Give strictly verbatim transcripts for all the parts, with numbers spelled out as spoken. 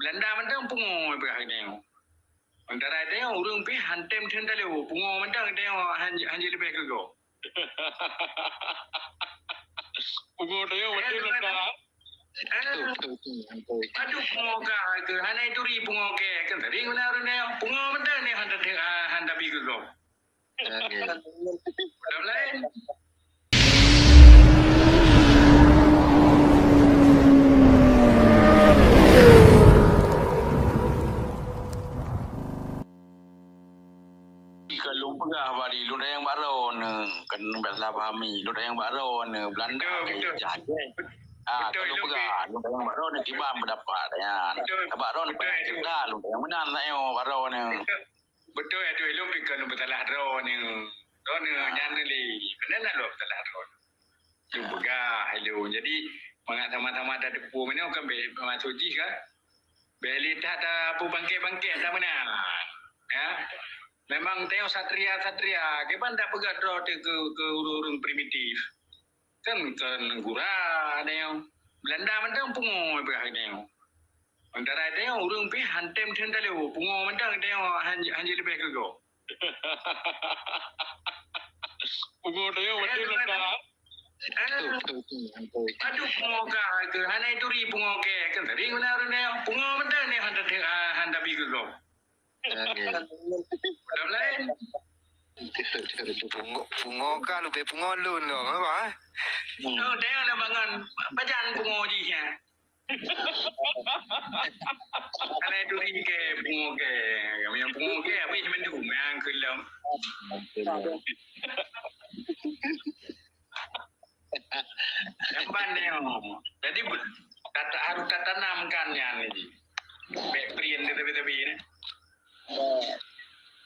Belanda mantong pungo peugah geutanyoe. Sementara geutanyoe ureuëng pih han tem theun talo, pungo mantong geutanyoe han, han jeuet leubeh keu gob. Pungo tanyoe mantong Belanda. Betul, betul, betul. Aduh, pungo ka ke, hana ituri pungo ke, kan sering guna ureuëng nyoe. Pungo mantong ni han, han, han tabi keu gob. Okey. Dalam lain. Ka lôn peugah bari, lôn dayang baro ne, kan salah pahami, lôn dayang baro ne, Belanda. Betul, betul. Jahat. Ah, betul, ka lôn peugah, lôn dayang baro ne, kiban pendapat, ya. Betul. Baro ne, betul, payah cerita, lôn dayang meunan, nak yo, baro ne. Betul. Betul, ya, tu, lôn pih kon lôn peusalah droe ni. Droe ni nyan ni lé. Kena nak lôn peusalah droe. Lôn peugah lôn. Jadi, mangat sama-sama tateupeue meunoe kan bèk maksud jih kan. Bèk lé that tapeubangkét-bangkét that meunan. Ya. Memang tanyoe satria-satria. Kiban tapeugah droe teuh keu, keu ureuëng-ureuëng primitif. Kan, kan gura tanyoe. Belanda mantong pungo peugah tanyoe. Sementara tanyoe ureuëng pih han tem theun talo, pungo mantong tanyoe han, han jeuet leubeh keu gob. Pungo tanyoe mantong Belanda. Betul, betul, betul. Aduh, pungo ka ke, hana ituri pungo ke, kan sering guna ureuëng tanyoe. Pungo mantong ni han, han, han tabi keu gob. Okey. Dalam lain. Pungo, pungo ka leubeh pungo lôn lom, apa? Oh, tanyoe dah bangun. Pajan pungo jih, ya. Alai duri ke, pungo ke. Kami yang pungo ke, habis mendung, yang kelam. Jamban ni, oh. Jadi, tata-, harus tatanamkan nyan ni. Bèk prien di tepi-tepi ni.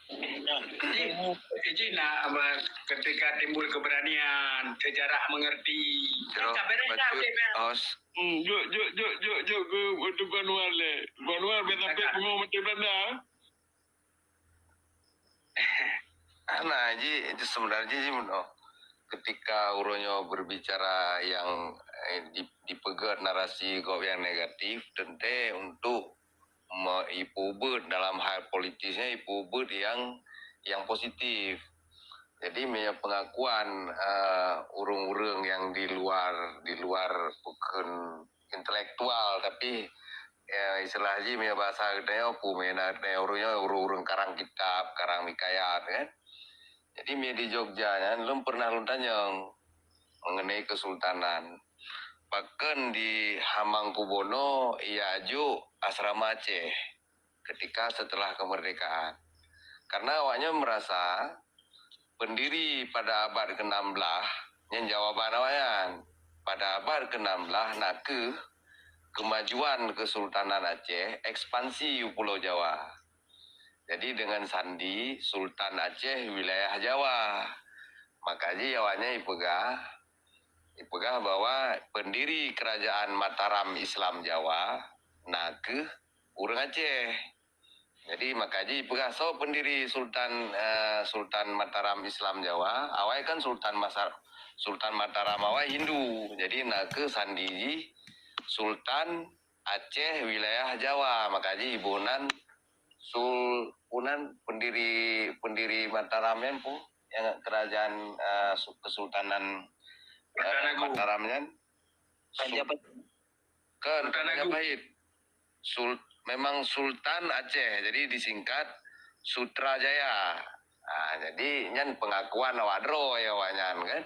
Jadi, jadi nak apa, ketika timbul keberanian, sejarah mengerti. Kan tak beres dah, Cik, kan? Hmm, jok, jok, jok, jok, jok ke Teungku Anwar lé. Teungku Anwar biasa pek pungo mati Belanda. Hana, ji, ji sebenarnya ji meunoe. Ketika uroe nyoe berbicara yang, eh, di, dipeugét narasi gob yang negatif, teuntée untuk me-, ipeubuet dalam hal politisnya, ipeubuet yang, yang positif. Jadi, meunyoe pengakuan, eh, ureuëng-ureuëng yang di luar, di luar bukan intelektual, tapi, ya, istilah jih meunyoe bahasa geutanyoe, peue meunan geutanyoe ureuëng nyoe, ureuëng-ureuëng karang kitab, karang mikayat, kan. Jadi, meunyoe di Jogja nyan, lôn pernah lôn tanyong mengenai kesultanan. Pakon di Hamangkubuwono ia aju asrama Aceh ketika setelah kemerdekaan? Karena awaknyan merasa pendiri pada abad keenam belas nyan jawaban awaknyan. Pada abad keenam belas nakeuh kemajuan Kesultanan Aceh ekspansi u Pulo Jawa. Jadi dengan sandi Sultan Aceh wilayah Jawa. Maka jih awaknyan ipeugah, ipeugah bahwa pendiri kerajaan Mataram Islam Jawa nakeuh ureuëng Aceh. Jadi maka jih ipeugah soe pendiri Sultan, eh, Sultan Mataram Islam Jawa, awai kan Sultan Masar, Sultan Mataram awai Hindu. Jadi nakeuh sandi jih Sultan Aceh wilayah Jawa, maka jih iboh nan Sul-, iboh nan pendiri, pendiri Mataram nyan peue, yang kerajaan, eh, su-, Kesultanan, eh, Mataram nyan. Raja Sul-, Pahit. Kan, Sultan Raja Agung. Pahit. Sul-, memang Sultan Aceh, jadi disingkat Sutrajaya. Ah, jadi nyan pengakuan awak droe awaknyan kan.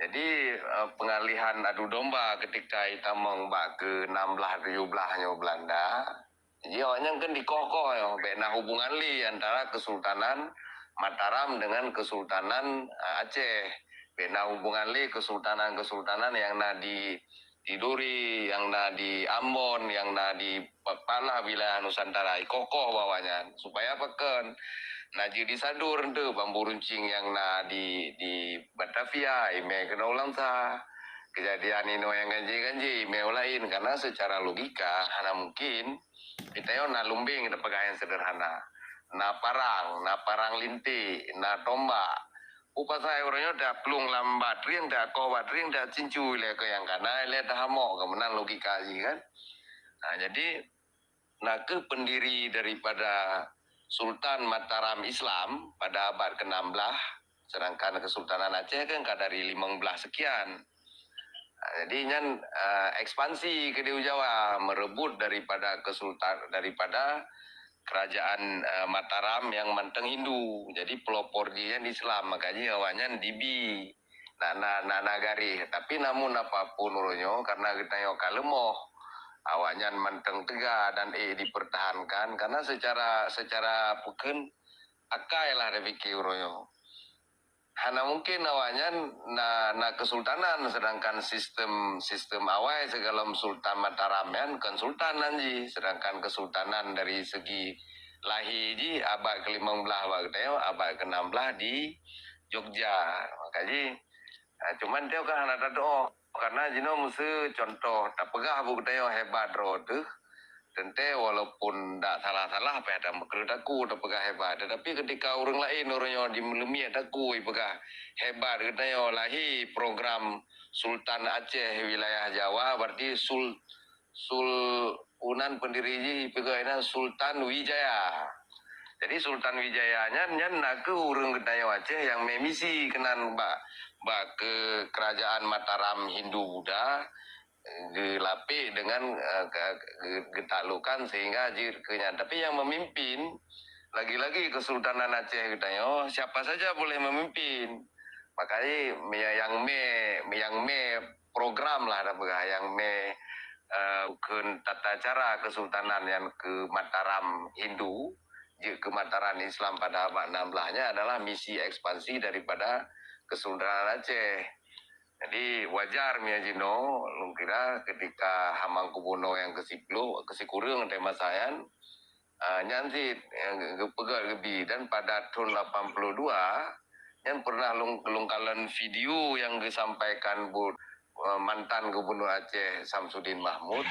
Jadi, eh, pengalihan adu domba ketika itamong bak keenam belas tujuh belas nyoe Belanda. Jadi awaknyan kan dikoh-koh nyoe, bèk na hubungan lé antara Kesultanan Mataram dengan Kesultanan, eh, Aceh. Bèk na hubungan lé kesultanan-kesultanan yang na di, di Duri, yang na di Ambon, yang na di Pa-, palah wilayah Nusantara, ikoh-koh bak awaknyan. Supaya pakon? Nak jeuet disadur enteuk bambu runcing nyang na di, di Batavia, imè keunoe u Langsa. Keujadian inoe nyang ganjé-ganjé, imè u laén. Karena secara logika, hana mungkin, geutanyoe na lumbeng, kita peugah nyang sederhana. Na parang, na parang linté, na tombak. Peue pasai uroe nyoe taplueng lam bat rieng, takoh bat rieng, tacincu ilèe keu nyang kana, ilèe tahamok, keu meunan logika jih kan. Nah, jadi, na kheueh pendiri daripada Sultan Mataram Islam pada abad keenam belas, sedangkan Kesultanan Aceh kan ka dari limong belas sekian. Ha, jadi nyan, eh, ekspansi keudéh u Jawa, merebut daripada kesultan-, daripada kerajaan, eh, Mataram nyang mantong Hindu. Jadi pelopor jih nyan Islam, maka jih awaknyan dibi na, na, na, na garéh. Tapi namun apapun uroe nyoe, karena geutanyoe ka leumoh, awaknyan mantong teuga dan ék dipertahankan, karena secara, secara peukheun akai lah dipike uroe nyoe. Hana mungkin awaknyan na, na kesultanan, sedangkan sistem, sistem awai sigohlom Sultan Mataram nyan kon sultan nan jih, sedangkan kesultanan dari segi lahé jih abad ke limong belas bak geutanyoe, abad ke enam belas di Jogja. Maka jih, ha, cuman teuh kan hana tatu'oh, karena jinoe meuseu contoh tapeugah bak geutanyoe hebat droe teuh, teuntée walaupun dak salah-salah payah tameukreueh taku tapeugah hebat, tetapi ketika ureuëng laén uroe nyoe di meuleumiet taku jipeugah hebat geutanyoe lahé program Sultan Aceh wilayah Jawa, berarti Sul-, Sul-, unan pendiri jih jipeugah inan Sultan Wijaya. Jadi Sultan Wijaya nyan, nyan na kheueh ureuëng geutanyoe Aceh nyang mé misi keunan bak, bak keu kerajaan Mataram Hindu Buddha, geulapék dengan, eh, ke-, ge-, geutaklukkan sehingga jeuet keu nyan. Tapi nyang memimpin, lagi-lagi Kesultanan Aceh geutanyoe, siapa saja boleh memimpin. Makanya nyang mé, nyang mé program lah dah peugah, nyang mé, eh, keu tata cara kesultanan nyang keu Mataram Hindu, jeuet keu Mataram Islam pada abad enam belas nyan adalah misi ekspansi daripada Kesultanan Aceh. Jadi wajar mia jinoe, lôn kira ketika Hamengkubuwono nyang keusiplôh, keusikureueng watée masa nyan, ah, nyan cit nyang geupeugét geubi. Dan pada thon lapan puluh dua, nyan pernah lôn, lôn kalon video nyang geusampaikan buet, eh, mantan Gubernur Aceh Samsudin Mahmud.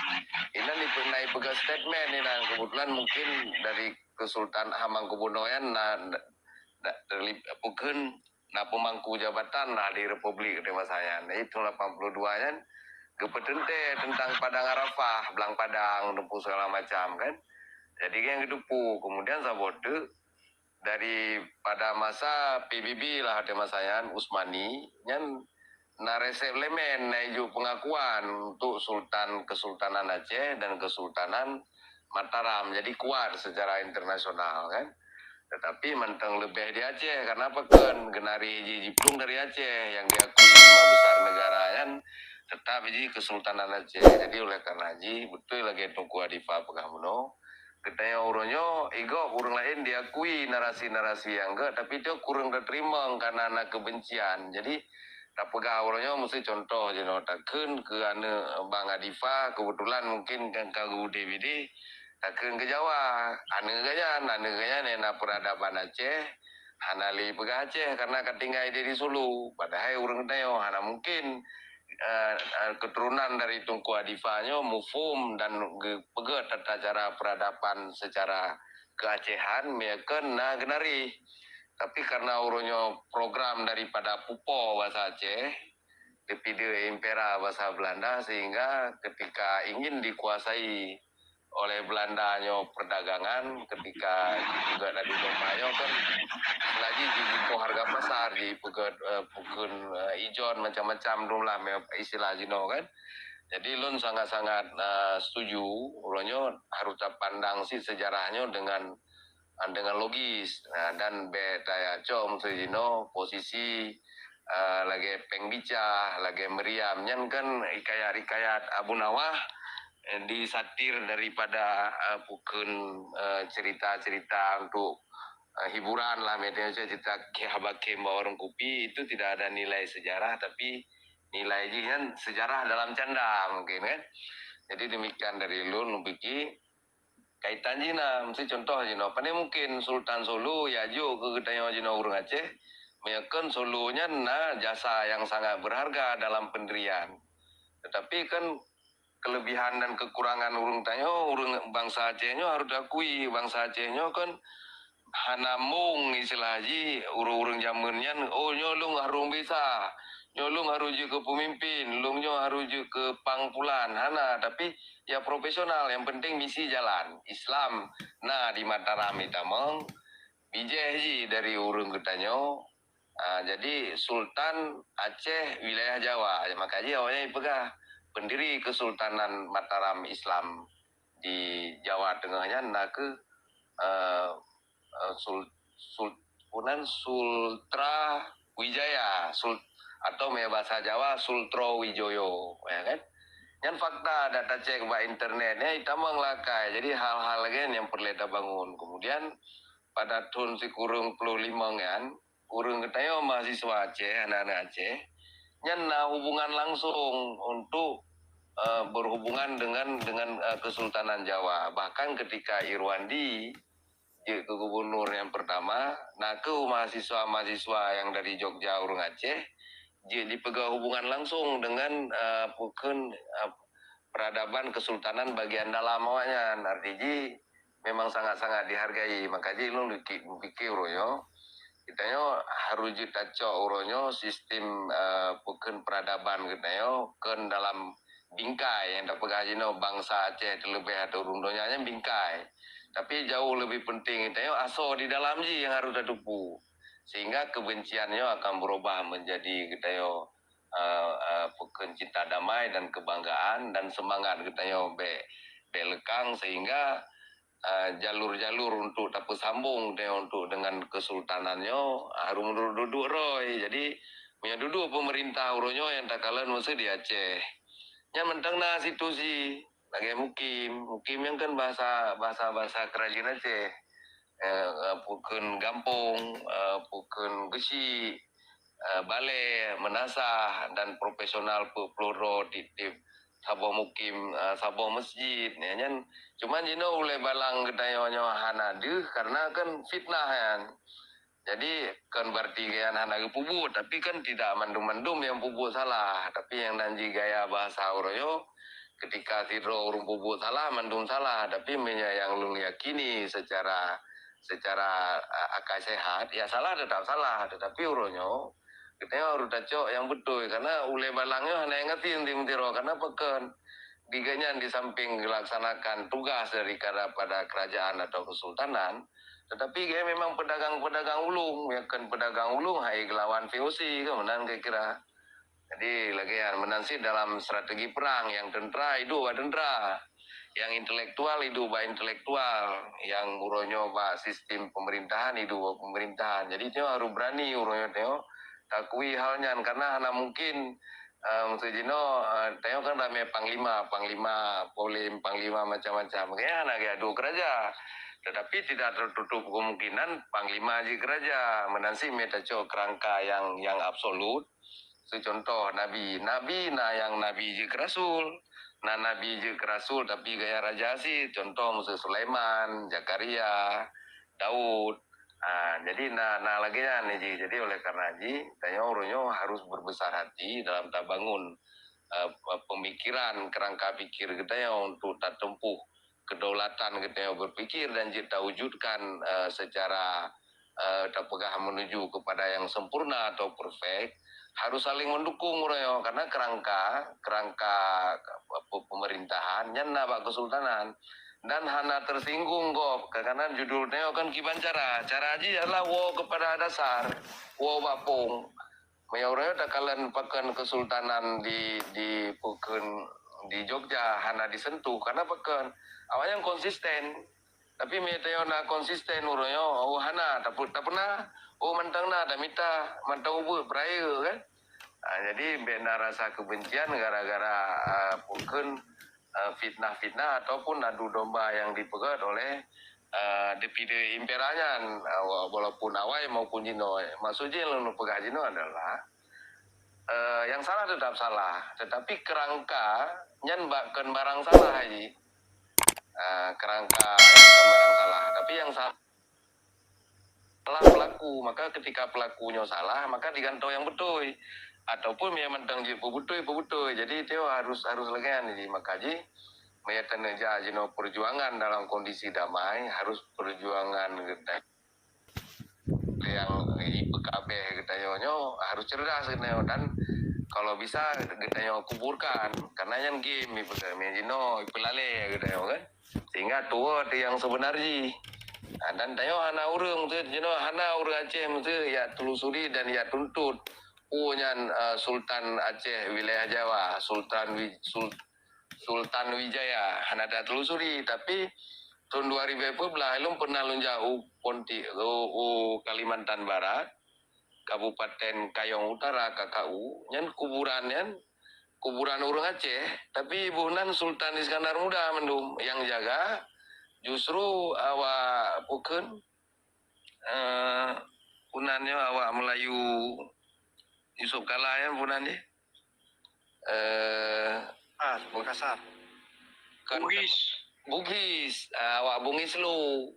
Inan ipe-, na ipeugét statement inan, kebetulan mungkin dari Kesultan Hamengkubuwono nyan na, na, na terlib-, peukheun na peumangku jabatan lah di Republik di masa nyan. Jadi thon lapan puluh dua nyan geupeuteuntée teuntang Padang Arafah, Blang Padang, teumpat segala macam kan. Jadi nyang geuteupeue, kemudian saboh teuk daripada masa P B B lah di masa nyan, Utsmani, nyan na resep lemen, na ijok pengakuan untuk Sultan, Kesultanan Aceh dan Kesultanan Mataram. Jadi kuat secara internasional kan. Tetapi mantong leubeh di Aceh, karena pakon geunari jih jiplueng dari Aceh nyang diakui lima besar negara nyan tetap jih Kesultanan Aceh. Jadi oleh karena jih beutôi lagée Teungku Adifa peugah meunoe, geutanyoe uroe nyoe igob ureuëng laén diakui narasi-narasi nyang gét, tapi teuh kureueng tateurimong karena na keubencian. Jadi tapeugah uroe nyoe meuseu contoh jinoe takheun keu aneuëk Bang Adifa, kebetulan mungkin kan ka geude bideh, takheun keu Jawa, aneuëk geuh nyan, aneuëk geuh nyan na peradaban Aceh, hana lé peugah Aceh karena ka tinggai di Sulu. Padahai ureuëng tanyoe hana mungkin, eh, eh, keturunan dari Teungku Adifa nyoe muphom dan geupeugét tata cara peradaban secara keacehan, meuiyakan na geunari. Tapi karena uroe nyoe program daripada pupo bahasa Aceh, dipide impera bahasa Belanda, sehingga ketika ingin dikuasai oleh Belanda nyoe perdagangan, ketika juga Nabi Muhammad nyoe kan lagi jipoh harga pasar, jipeugét, eh, pukun, eh, ijon macam-macam dum lah istilah jinoe kan. Jadi lôn sangat-sangat, eh, setuju, uroe nyoe harus tapandang si sejarah nyoe dengan, dengan logis. Nah, dan bék tayacok meuseu jinoe posisi, eh, lagée Péng Bica, lagée Meriam, nyan kan hikayat-hikayat Abu Nawah, eh, disatir daripada, eh, pukun, eh, cerita-cerita untuk, eh, hiburan lah, misalnya cerita Ki Habakim bawa warung kopi, itu tidak ada nilai sejarah, tapi nilai jih nyan sejarah dalam canda mungkin kan. Jadi demikian dari lôn, lôn pikir kaitan jih na, meuseu contoh jinoe, pane mungkin Sultan Solo ya jok keu geutanyoe jinoe ureuëng Aceh, meuiyakan Solo nyan na jasa nyang sangat berharga dalam pendirian. Tetapi kan kelebihan dan kekurangan ureuëng tanyoe, ureuëng bangsa Aceh nyoe harus diakui, bangsa Aceh nyoe kan hana mong istilah jih, ureuëng-ureuëng jameun nyan, oh nyoe lôn hareuem bisa, nyoe lôn harôh jeuet keu peumimpin, lôn nyoe harôh jeuet keu pang pulan. Hana, tapi ya profesional, nyang penting misi jalan. Islam na di Mataram itamong, bijéh jih dari ureuëng geutanyoe. Ah, jadi Sultan Aceh wilayah Jawa. Maka jih awaknyan jipeugah pendiri Kesultanan Mataram Islam di Jawa Teungoh nyan na kheueh, eh, eh, Sul-, Sul-, punan Sultra Wijaya, Sul-, atau meubaca Jawa Sultro Wijoyo, ya kan? Nyan fakta, dak tacek bak internet, ya, itamong lakée. Jadi hal-hal lagée nyan peureulée tabangun. Kemudian pada thon sikureueng ploh limong nyan, ureuëng geutanyoe mahasiswa Aceh, aneuk-aneuk Aceh, nyan na hubungan langsung untuk, eh, berhubungan dengan, dengan, eh, Kesultanan Jawa. Bahkan ketika Irwandi jeuet keu gubunur nyang pertama, na kheueh mahasiswa-mahasiswa nyang dari Jogja ureuëng Aceh jeuet jipeugah hubungan langsung dengan, eh, pukon, eh, peradaban kesultanan bagian dalam awaknyan. Arti jih memang sangat-sangat dihargai. Maka jih lôn pikir, pikir uroe nyoe, geutanyoe harôh jeuet tacok uroe nyoe sistem, eh, pukon peradaban geutanyoe kon dalam bingkai nyang tapeugah jinoe bansa Aceh terlebih atau ureuëng donya nyan bingkai. Tapi jauh lebih penting geutanyoe asoe di dalam jih nyang harôh tatupeue. Sehingga kebencian nyoe akan berubah menjadi geutanyoe, eh, eh, pukon cinta damai dan kebanggaan dan semangat geutanyoe bék, bék lekang sehingga, eh, jalur-jalur untuk tapeusambong teuh untuk dengan kesultanan nyoe harôh meunurot duduek roi. Jadi, meunyoe duduek pemerintah uroe nyoe nyang takalon meusti di Aceh. Nyan mantong na situsi lagée mukim. Mukim nyan kan bahasa, bahasa, bahasa keurajeuen Aceh. Eh, eh, pukon gampông, eh, pukon geusyik, eh, balée, meunasah dan profesional peuet ploh droe tieb-tieb saboh mukim, eh, saboh masjid. Ya, nyan, cuman jinoe ulée balang geutanyoe nyoe hana deuh karena kan fitnah nyan. Jadi, kon berarti gaya hana geupeubuet, tapi kan tidak mandum-mandum nyang peubuet salah. Tapi nyang nan jih gaya bahasa uroe nyoe, ketika sidroe ureuëng peubuet salah, mandum salah. Tapi meunyoe nyang lôn yakini secara, secara, a-, akal sehat, ya salah tetap salah. Tetapi uroe nyoe, geutanyoe harôh tacok nyang beutôi, karena ulée balang nyoe hana nyang gasien di meutiro, karena pakon? Di gobnyan di samping gelaksanakan tugas daripada pada kerajaan atau kesultanan, tetapi gobnyan memang pedagang-pedagang ulung, ya kan, pedagang ulung hai geulawan V O C, kan, meunan kira-kira. Jadi, lagée nyan, meunan cit dalam strategi perang, nyang tentera iduek bak tentera, nyang intelektual iduek bak intelektual, nyang uroe nyoe bak sistem pemerintahan iduek bak pemerintahan. Jadi, nyoe harôh berani uroe nyoe, nyoe takui hal nyan, karena hana mungkin, eh, maksud jinoe, eh, tanyoe kan ramé panglima, panglima Polem, panglima macam-macam. Kayaknya hana geuadu keuraja. Tetapi tidak tertutup kemungkinan panglima jeuet keuraja. Meunan cit mé tacok kerangka nyang, nyang absolut. Seucontoh nabi. Nabi na nyang nabi jeuet keu rasul. Na nabi jeuet keu rasul tapi gaya raja cit. Contoh miseu Sulaiman, Zakaria, Daud. Ha, jadi na, na lagée nyan jih. Jadi oleh karena jih, tanyoe uroe nyoe harôh berbesar hati dalam tabangun, eh, pemikiran, kerangka pikir geutanyoe untuk tatempuh kedaulatan geutanyoe berpikir dan jeuet tawujudkan, eh, secara, eh, tapeugah menuju kepada yang sempurna atau perfect, harôh saling mendukung uroe nyoe. Karena kerangka, kerangka pe-, pemerintahan nyan na bak kesultanan. Dan hana tersinggung gob, karena judul tanyoe kan kiban cara. Cara jih adalah woe kepada dasar, woe bak pong. Meunyoe uroe nyoe takalon pakon kesultanan di, di pukon di Jogja hana disentuh, karena pakon? Awaknyan konsisten. Tapi meunyoe tanyoe na konsisten uroe nyoe, oh hana, tapi, tapi na, oh mantong na, tamita, mantong ubeuet, peurayeuk kan. Ha, jadi bék na rasa kebencian gara-gara, ah, pukon, ah, fitnah-fitnah ataupun adu domba yang dipeugét oleh, ah, dipide impera nyan, ah, wa-, walaupun awai maupun jinoe. Maksud jih lôn peugah jinoe adalah, eh, yang salah tetap salah, tetapi kerangka nyan bak kon barang salah jih. Ah, kerangka nyan kon barang salah, tapi yang sa-, salah pelaku, maka ketika pelaku nyoe salah, maka digantoe nyang beutôi. Ataupun meunyoe mantong jeuet peubeutôi, peubeutôi. Jadi, itu harus, harus lagée nyan jih. Maka jih, meunyoe taneuk jak jinoe perjuangan dalam kondisi damai, harus perjuangan geutanyoe nyang ipeukabeh geutanyoe nyoe harus cerdas geutanyoe dan Kalau bisa geutanyoe kuburkan, karena nyan game, ipeugah, meunan jinoe ipeulalé geutanyoe kan. Sehingga tuwoe teuh nyang seubeuna jih. Ha, dan tanyoe hana ureuëng teuh, jinoe hana ureuëng Aceh meusti jak telusuri dan jak tuntut peue nyan, eh, Sultan Aceh wilayah Jawa, Sultan Wi-, Sul-, Sultan Wijaya, hana teutelusuri. Tapi thon dua ribu dua belas lôn pernah lôn jak u Ponti-, u, u Kalimantan Barat, Kabupaten Kayong Utara, K K U, nyan kuburan nyan, kuburan ureuëng Aceh, tapi iboh nan Sultan Iskandar Muda mandum nyang jaga, justru awak bukon, eh, punan nyoe awak Melayu Yusuf Kala nyan punan jih. Eh, Ah, Makassar. Kan Bugis. Bugis, ah, awak Bugis lu.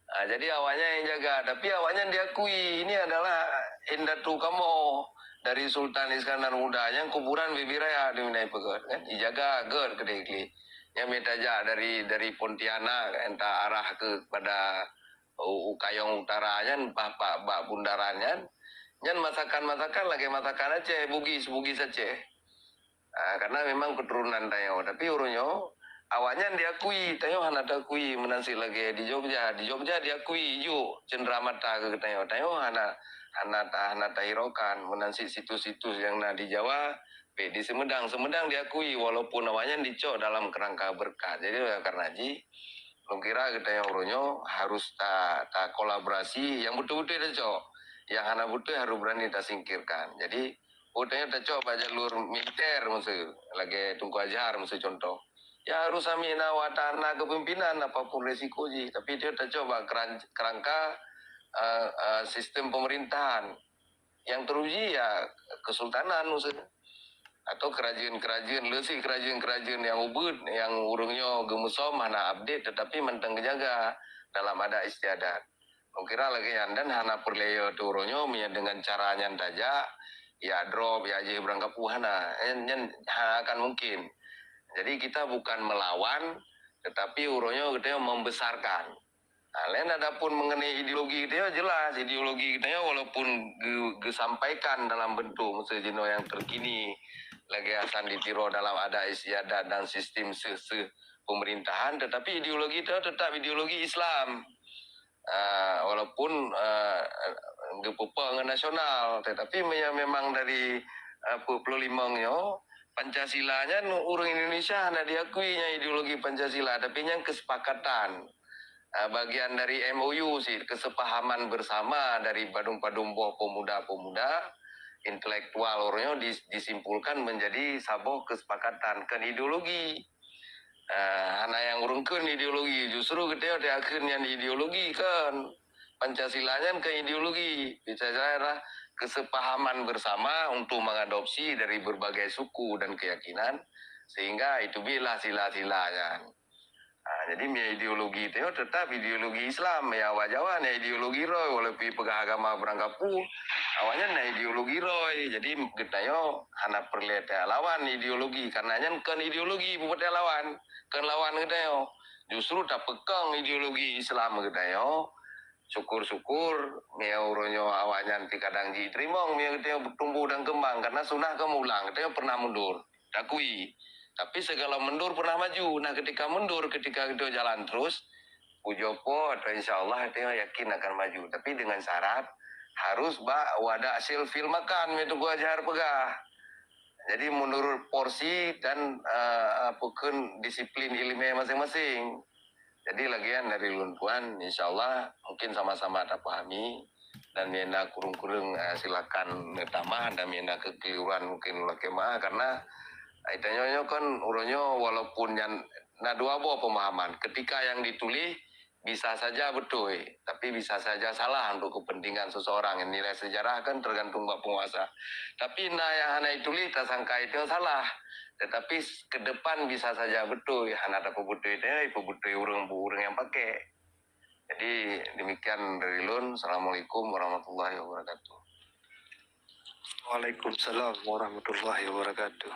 Ah, jadi awaknyan yang jaga, tapi awaknyan diakui ini adalah indatu kamoe dari Sultan Iskandar Muda yang kuburan Bibi Raya di Minai Peugöt kan. Dijaga göt keudeh klik. Yang minta jak dari, dari Pontianak entah arah kepada u, u Kayong Utara nyan, bah, bah, bak bundaran nyan. Nyan masakan-masakan lagèe masakan Aceh, Bugis, Bugis Aceh. Ah, karena memang keturunan tanyoe. Tapi ureuëng nyoe, awaknyan diakui, tanyoe hana taakui meunan cit lagèe di Jogja. Di Jogja diakui juk cendera mata keu tanyoe. Tanyoe hana, hana ta-, hana tahiraukan meunan cit situs-situs nyang na di Jawa, pih di Sumedang. Sumedang diakui walaupun awaknyan dicok dalam kerangka berkat. Jadi, oleh karena jih, lôn kira geutanyoe ureuëng nyoe harus ta-, takolaborasi, yang beutôi-beutôi tacok. Yang hana beutôi harus berani tasingkirkan. Jadi, oh, tanyoe tacok bak jalur militer meusu, lagèe Teungku Azhar meusu contoh. Ya harus ambil na awak tahan na kepimpinan apapun resiko jih. Tapi dia tacok bak keran-, kerangka, eh, eh, sistem pemerintahan. Yang teruji ya kesultanan meusu. Atau kerajaan-kerajaan, leusi kerajaan-kerajaan yang ubit, yang ureuëng nyoe geumeusom hana update tetapi mantong geujaga dalam adat istiadat. Lôn kira lagèe nyan dan hana peureulèe teuh ureuëng nyoe meunyo dengan cara nyan tajak, ya drop, ya jih beurangkapeue hana. Nyan, nyan hana akan mungkin. Jadi kita bukan melawan, tetapi ureuëng nyoe geutanyoe membesarkan. Nah, lain adapun mengenai ideologi geutanyoe jelas, ideologi geutanyoe walaupun ge-, geusampaikan dalam bentuk meusu jinoe yang terkini lagèe Hasan di Tiro dalam adat istiadat dan sistem seuh-seuh pemerintahan, tetapi ideologi geutanyoe tetap ideologi Islam. Ah, walaupun, ah, geupeupok ngon nasional, tetapi meunyo memang dari, ah, peuet ploh limong nyoe, Pancasila nyan ureuëng Indonesia hana diakui nyan ideologi Pancasila, tapi nyan kesepakatan, ah, bagian dari M O U sih, kesepahaman bersama dari padum-padum boh pemuda-pemuda, intelektual ureuëng nyoe dis-, disimpulkan menjadi saboh kesepakatan, kon ideologi. Ah, hana nyang ureuëng kheun ideologi, justru geutanyoe teuh kheun nyan ideologi kan. Pancasila nyan kon ideologi. Pancasila adalah kesepahaman bersama untuk mengadopsi dari berbagai suku dan keyakinan, sehingga itu bilah sila-sila nyan. Ah, jadi meunyo ideologi tanyoe tetap ideologi Islam, ya awak Jawa na ideologi roy, walaupun peugah agama beurangkapeue, awaknyan na ideologi roy. Jadi geutanyoe hana peureulèe talawan ideologi, karena nyan kon ideologi buet talawan. Kon lawan geutanyoe. Justru tapeukong ideologi Islam geutanyoe. Syukur-syukur, meunyo ureuëng nyoe awaknyan pih kadang jiteurimong, meunyo geutanyoe tumbuh dan keumbang, karena sunah kon meuulang, geutanyoe pernah mundur, takui. Tapi segala mundur pernah maju. Nah, ketika mundur, ketika geutanyoe jalan terus, pujoe Po atau insya Allah geutanyoe yakin akan maju. Tapi dengan syarat, harus bak wadak sil fil makan, meunyo Teungku Azhar peugah. Jadi menurut porsi dan, eh, apa kheun disiplin ileumèe masing-masing. Jadi lagèe nyan dari lôn tuan, insya Allah mungkin sama-sama tapahami dan meunyo na kureueng-kureueng, eh, silakan neutamah dan meunyo na keukeliruan mungkin ulôn lakèe meu'ah karena, eh, tanyoe nyoe kan ureuëng nyoe walaupun nyan na dua boh pemahaman, ketika yang ditulis bisa saja beutôi, tapi bisa saja salah untuk kepentingan seseorang. Nilai sejarah kan tergantung bak penguasa. Tapi na nyang hana itulis, tasangka itu salah. Tetapi s-, ke depan bisa saja beutôi, hana tapeubeutôi, ipeubeutôi ureuëng, ureuëng nyang pakè. Jadi demikian dari lôn. Assalamualaikum warahmatullahi wabarakatuh. Waalaikumsalam warahmatullahi wabarakatuh.